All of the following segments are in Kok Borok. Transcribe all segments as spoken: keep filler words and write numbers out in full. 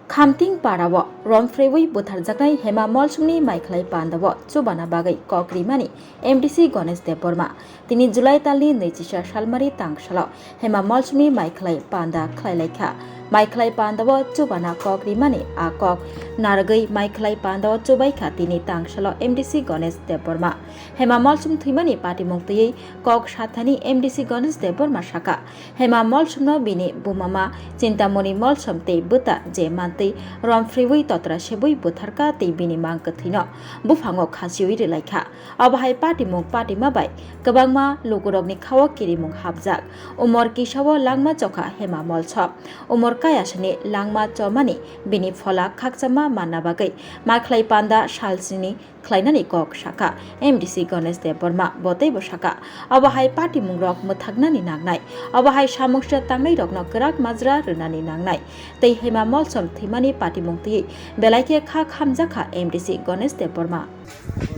Khamting parao romphreui butharjaknai Hema Molsomni maikhlai pandao chubana bagwi kok rimani M D C Ganesh Debbarma. Tini July talni nwichisa salmari tangsalo Hema Molsomni maikhlai panda khlailaikha. Maikhlai pandao chubana kok rimani a kok narwgwi maikhlai pandao chubaikha tini tangsalo M D C Ganesh Debbarma. Hema Molsom thwimani patimung twiwi kok sathani M D C Ganesh Debbarma saka. Hema Molsomno bini bumama Chintamoni Molsom tei bwta je mantwi romphreui totra sebui butharkha tei bini mang kwthwino buphango khasiui rwlaikha. Obo hai patimung patima bai kwbangma lugurokni khao kirimung hapjak. Umor kisao langma chokha Hema Molsom. Umor kayasani langma chomani bini phola khakchangma manna bagwi maikhlai panda salsini khlainani kok sakha M D C Ganesh Debbarma. Bo teibo sakha, obo hai patimungrok mwthaknani nangnai, obo hai samungsa tangnairokno kwrak majra rwnani nangnai tei Hema Molsom thwimani patimung twiwi belai khe kha khamjakha M D C Ganesh Debbarma.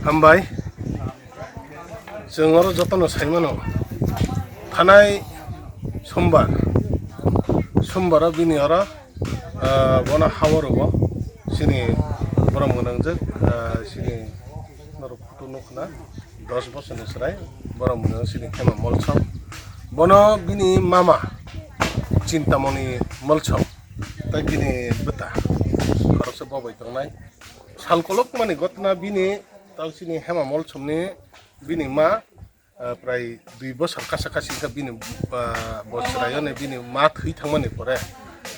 Hambai, chwng oro jotono saimano, thanai sombar, sombaro bini oro, ah, bono hao rwo, chini borom gwnangjak, ah, chini norok photo nukna, dos bosorni chwrai, borom gwnang chini Hema Molsom. Bono bini mama Chintamoni Molsom, tei bini bwta khoroksa bo bai tongnai. Sal kolokmani gotna bini, tau chini Hema Molsomni bini ma, ah, prai dui bosor kasa kasi wngkha bini, ah, bo chwraiyoni bini ma thwi thangmani pore.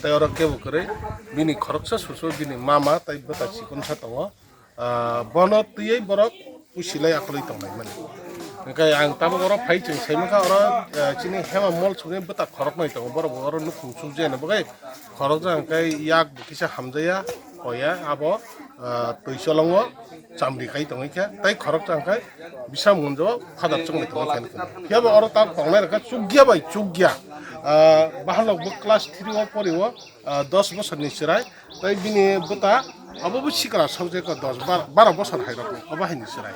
Tei oro kebo kwrwi bini khoroksa susu bini mama tei bwta chikonsa tongo. Ah, bono twiwi borok pusilai akolwi tonglaimani. Hwnkhe ang tabuk oro phai chwng saimankha oro, ah, chini Hema Molsomni bwta khoroknwi tongo, borok bo oro nukhung chukjani bagwi khorokjak, hwnkhe yak bo kisa hamjaya, hoya abo, ah, twi cholongo chamri kai tongwi khe, tei khoroksa hwnkhe bisa munjo phadar chwngwi tongwi khe. Phiya bo oro tak tongnai rwkha chukya bai chukya, ah, bahanok bo class three o pori o, ah, dos bosorni chwrai, tei bini bwta abo bo sikla sok je ko dos, bar-, baro bosor hai rok obo hai ni chwrai.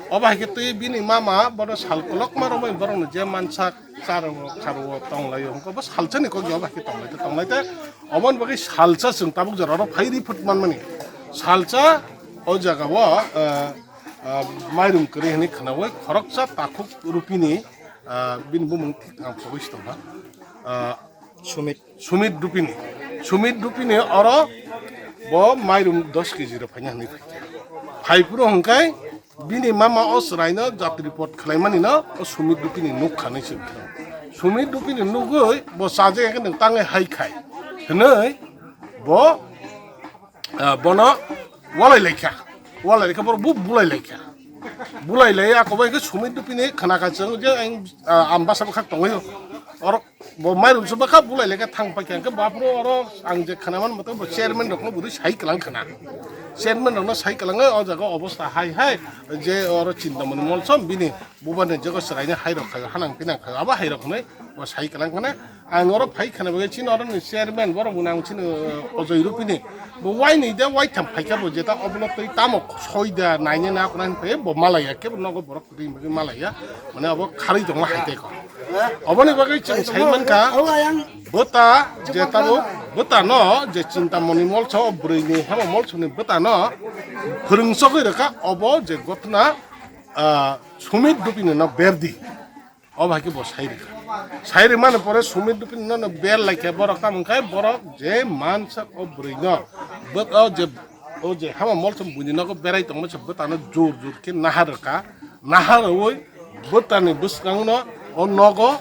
Obo hai khe twi bini mama bono sal kolokma romwi borokno je mansak charo kharo tonglaio hwnkhe bo salsani kok ya obo hai khe tonglai te tonglai te oboni bagwi salsa chwng tabuk jora oro phai ri phut manmani. Salsa o jaga o, ah, ah, mairum kwrwi hwnwi khwnaui khoroksa takhuk rupini, ah, bini bumung ang pogwi si tongkha. Ah, Sumit. Sumit Dupini. Sumit Dupini oro bo mairum dos kg rok phaina hwnwi phaikha. Phaiphuru hwnkhe bini mama o chwraino jatri pot khlaimani no o Sumit Dupini nukha hinwi se wngkha. Sumit Dupini nugwi bo chajak ya khe nwng tangwi hai khai hwnwi bo, ah, bono walai laikha. Walai laikha borok bo bulai laikha. Bulai lai ako bai khe Sumit Dupini khna kha chwng je ang, ah, ang basa bwkhak tongwi oro. Bo mairum se bwkha bulai lekha thang paikha, hwnkhe baphuru oro ang je khwnaman motong bo chairman rokno bwrwi sai kwlang khwna. Chairman rokno sai kwlangwi o jaga obostha hai hai je oro Chintamoni Molsom bini bubani jaga chwraini hai rok khaio, hanang pinang khaio, abo hai rok hwnwi bo sai kwlang khwna. Ang oro phai khwna bagwi chini oroni chairman borok bo nang chini Ojoi Rupini bo wainwi da waitham phaikha bo jeta obono twi tamo soi da naina na khwna hinwi bo malaiya kebo nogo borok. Ring bagwi malaiya, mane abo kharwi tongma hai tei kok. Oboni bagwi chwng sai mankha, bwta je tabuk bwtano je Chintamoni Molso, o bwrwini Hema Molsoni bwtano phwrwng chogwi rwkha, obo je gotna, ah, Sumit Dupini no berdi. Obo hai khe bo sai rwkha. Sai rwmani pore Sumit Dupini no ber laikha borok, tamo wngkha borok je mansak o bwrwino, bwt-, o je O je Hema Molsom buini nogo berai tongma se bwtano jor jor khe nahar rwkha. Nahar rwui bwtani bwskango no o nogo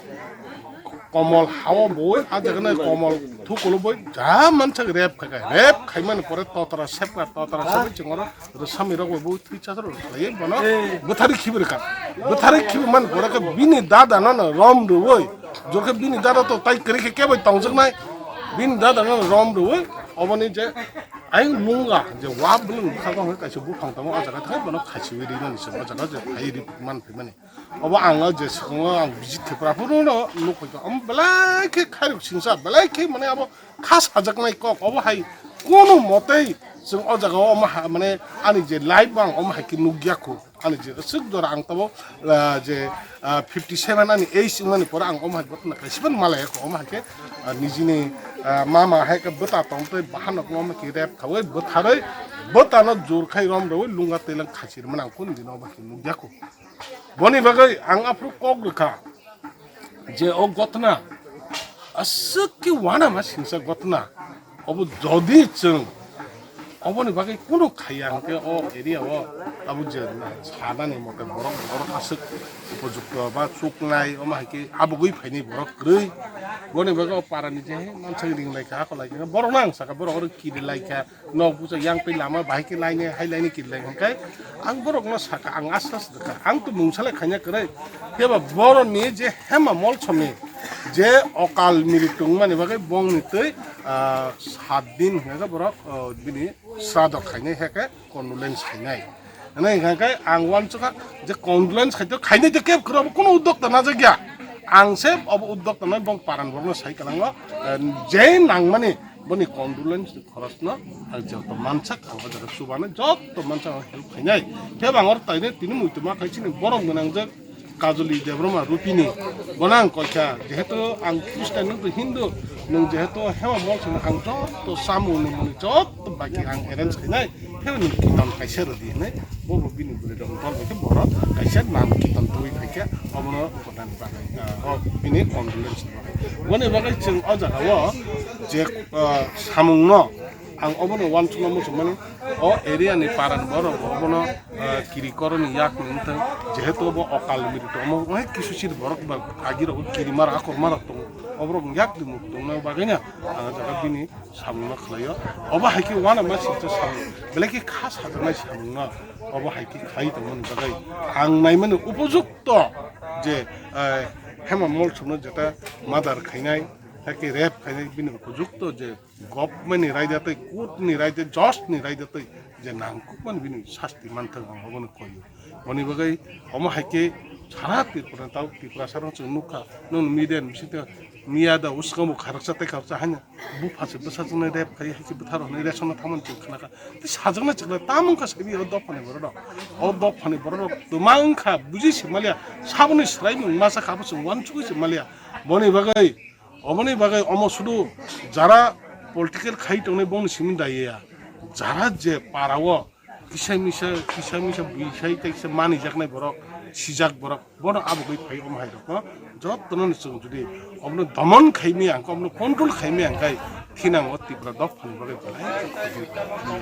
komol hao bui, a jaga no komol thukulo bui ja mansak rep khaikha. Rep khaimani pore totra sepkha, totra sepui chwng oro rwsami rok bai bui thwi chasaro khlaiwi bono bwthari khibi rwkha. Bwthari khibi mani pore khe bini dada no no rom rwui, jor khe bini dada to tai kwrwi khe kebai tongjaknai. Bini dada no rom rwui oboni je Ayang nunga je wa bwlwng bwkha bang kaisa buphang tongo, o jaga thai bono khasiwi rinani se, o jaga je phai ri man phaimani. Obo ang o je swkango ang visit khe pra phuru no nuk phaikha. Omo belai khe khairok singsa, belai khe mane abo kha sajaknai kok, obo hai kono motei Chwng o jaga o omo ha, mane ani je life bo ang omo hai khe nukya kho. Ani je aswk jora ang tabo, ah, je, ah, fifty seven ani age wngmani pore ang omo hai gotna kaisa phano malaya kho. Omo hai khe, ah, nijini, ah, mama hai khe bwta tong tei bahan rok omo khe rep khawi bwtharwi bwtano jor khai rom rwi lunga tei lang khasi rwmani ang kunu dino omo hai khe nukya kho. Boni bagwi ang aphuru kok rwkha je o gotna aswk khe uanama singsa gotna. Obo jodi chwng oboni bagwi kunu khaiya hwnkhe o area o abo je sanani mote borok, borok aswk upojukto ba chuknai omo hai khe abugwi phainai borok kwrwi. Boni bagwi o parani je mansa ring lai kha, ako lai kha, borok no ang saka borok oro kiri lai kha. Nok bucha yang tei lama bahai khe lainai hai lainai kiri lai hwnkhe ang borokno saka, ang asta se rwkha, ang to mungsa le khaina kwrwi. Phiya ba boroni je Hema Molsomni je okal miritu wngmani bagwi bongni twi, ah, sat din hwnkhe borok, ah, bini srado khainai, heke condolence khainai. Hwnwi hwnkhe ang uansukha je condolence khai to khainai to kebo kwrwi, obo kunu uddokta najak ya. Ang se obo uddokta nai bong paran borokno sai kwlango, eh, je nangmani boni condolence khorosno ang joto mansak ang o jaga chubano joto mansak ang help khainai. Khe bang or taine tini muitu ma khai chini borok gwnang jak Kajoli Debbarma Rupini bono ang koikha, jehetu ang Christian nung to Hindu, nung jehetu Hema Molsomni ang joto samung nung mani joto baki ang arrange khainai. Khe nung kitan kaisa rwdi hinwi bobo bini bwrwi rok dol bai khe bono kaisa nam kitan twi phaikha obono kodan bagwi, ah, o bini condolence. Boni bagwi chwng o jaga o je, ah, samung no ang obono uansukna muchungmani, o area ni para ni borok obono, ah, kiri koroni yak ni wngthang, jehetu obo okal miri tongmo, onek kisu sir borok ba agi rok kiri mara akor mara tongo, oborok yak di muk tongna bagwi na ang o jaga bini samung no khlaio. Obo hai khe uanama singcha samung, belai khe kha sajaknai samung no obo hai khe khlai tongmani bagwi ang naimani upojukto je, eh, Hema Molsomno jeta murder khainai, hai khe rape khainai bini upojukto je government ni raida tei, court ni raida, judge ni raida tei je nangkukmani bini sasti manthang ang obono koio. Boni bagwi omo hai khe sara Tripura tao Tripura saro chwng nukha, nung media ni bisingtwi miya da uskango kharoksa tei kharoksa haino bupha se bwsajwknai rape khai hai khe bwtharok hinwi ration no thangmani chwng khnakha. Tei sajwknai chwknai tamo wngkha sabi o dophani borok rok. O dophani borok rok twma wngkha buji se maliya, saboni swraimung masa kha bo chwng uansugwi se maliya. Boni bagwi Oboni bagwi omo sudu jara political khai tongnai bongni simi daiya. Jara je para o kisa misa, kisa misa buisai tei kisa manijaknai borok, sijak borok, bono abugwi phai omo hai rokno jottono ni chwng jodi obono domon khaimaya hwnkhe, obono control khaimaya hwnkhe thinang o Tripura dophani bagwi belai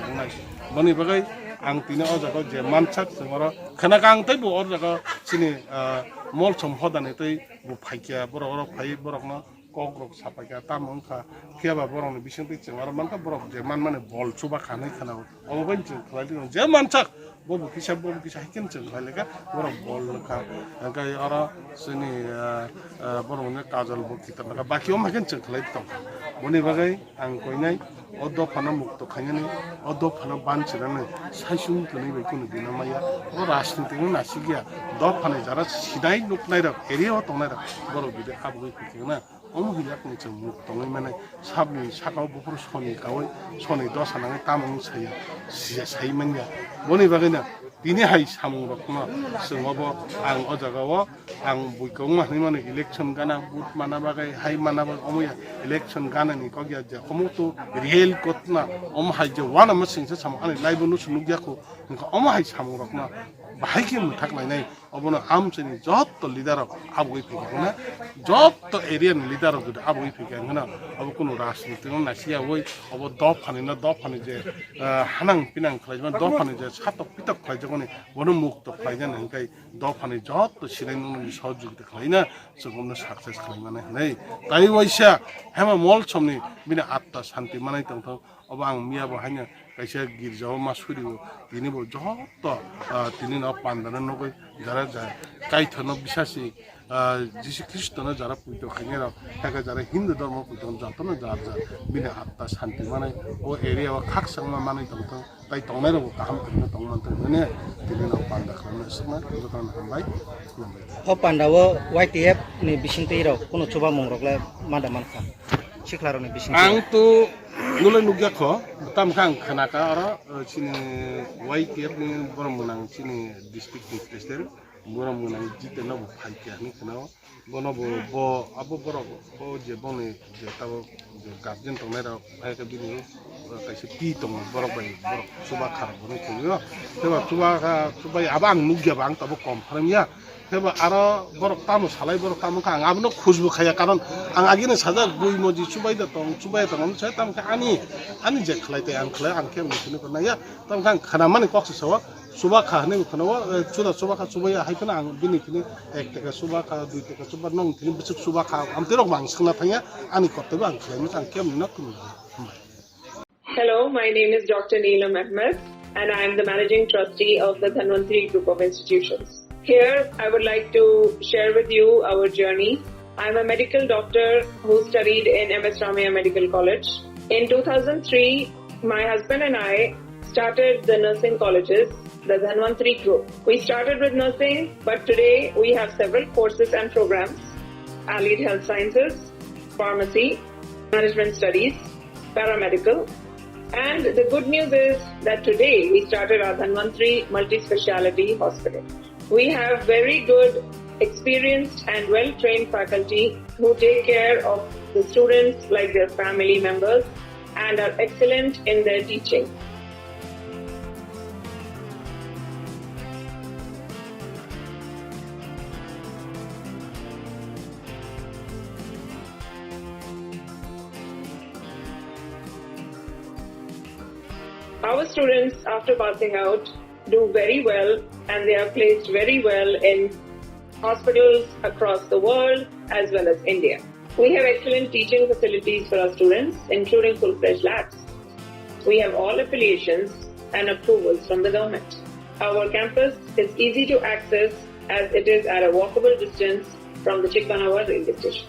wngnai. Boni bagwi ang tini o jaga o je mansak chwng oro khna kang tei bo o jaga chini, ah, Molsom hodani tei bo phaikya borok oro phai borokno kok rok sapai kha, tamo wngkha, phiya ba borok ni bising twi chwng aro mankha, borok je man mani bol chuba kha hinwi khna o. Obo bai chwng khlai di, je mansak, bo bo kisa, bo bo kisa, hai khe chwng khlai lai kha, borok bol kha. Hwnkhe oro chini, ah, ah, borok ni kajol bo kitan kha, baki omo hai khe chwng khlai tong kha. Boni bagwi ang koinai o dopha no mukto khainani, o dopha no ban chinani, saisung twnwi bai kunu dino maya, o rajniti no nasik ya, dopha ni jara sinai nuknai rok, area o tongnai rok, borok bide abugwi phikhe na. Omo hai yakni chwng muk tongwi mane, sabni saka o buphuru soni kaui, soni dosa nangwi tamo wng saya, siya sai manya. Boni bagwino tini hai samung rokno chwng obo ang o jaga o ang bui kwbangma hinwi mano election gana, vote mana bagwi, hai mana bagwi, omo ya election gana ni kok ya je omo to real kotna, omo hai je uanama singsa samung ani live o nusu nukya kho, hwnkha omo hai samung rokno bahai khe mwthak lainai. Obono amchaini jotto leader rok abugwi phikha hwnna, jotto area ni leader rok jodi abugwi phikha hwnna, obo kunu rajniti no naisiya oi, obo dophani no, dophani je, ah, hanang pinang khlaijak mani, dophani je satok pitok khlaijak mani, bono mukto khlaijak nang khe dophani jotto sinai nungni sohojogita khlaina chwng bono success khlai mani hwnwi. Tai waisa Hema Molsomni bini atma santi manai tongthok. Obo ang miya bo haino kaisa girja o ma suri o, tini bo joto, ah, tini no panda no nugwi jara ja kaitha no bisasi, ah, Jisu Khristo no jara puito khainai rok, hakhe jara Hindu dhormo puito joto no jar jar bini atma santi manai o area o khakchangma manwi tongthok, tai tongnai rok bo kaham khe tong manthok hinwi tini no panda khlaina swkna joto no hambai, khulumbai. O panda o Y T F ni bisingtwi rok kunu chubamung rok le ma da mankha, sikla rok ni bisingtwi. Ang to Nulai nukya kho, tam kha ang khana ka oro, eh, chini Y T F ni borom gwnang chini district ni president, borom gwnang Jiten no bo phai kya hinwi khana o. Bono bo, bo, abo borok, bo je boni je tabo je guardian tongnai rok, hai khe bini, eh, kaisa pi tongo borok bai, borok chuba kha rok hinwi thangwi o. Tebo chuba kha, chubai abo ang nukya ba ang tabo confirm ya. Tebo aro borok tamo salai, borok tamo kha, ang abono khujbu khaya, karon ang agini sajak bui moji chubai da tong, chubai da tong, sai tamo khe ani, ani je khlai tei ang khlai, ang khe ang sini ko naya, tamo khe ang khana mani kok se sao, chuba kha hinwi khana o, eh, chuda chuba kha chubai ya, hai kheno ang bini khini ek taka chuba kha, dui taka chuba, nong khini bwswk chuba kha, amtwi rok bo ang swngna thangya, ani kok tebo ang khlai masa, ang khe ang no kunu. Hello, my name is Doctor Neelam Ahmed, and I am the Managing Trustee of the Dhanvantri Group of Institutions. Here, I would like to share with you our journey. I'm a medical doctor who studied in M S Ramaiah Medical College. In two thousand three, my husband and I started the nursing colleges, the Dhanvantri Group. We started with nursing, but today we have several courses and programs: allied health sciences, pharmacy, management studies, paramedical. And the good news is that today we started our Dhanvantri Multi-Speciality Hospital. We have very good, experienced and well-trained faculty who take care of the students like their family members and are excellent in their teaching. Our students, after passing out, do very well and they are placed very well in hospitals across the world as well as India. We have excellent teaching facilities for our students, including full-fledged labs. We have all affiliations and approvals from the government. Our campus is easy to access as it is at a walkable distance from the Chikmanawa railway station.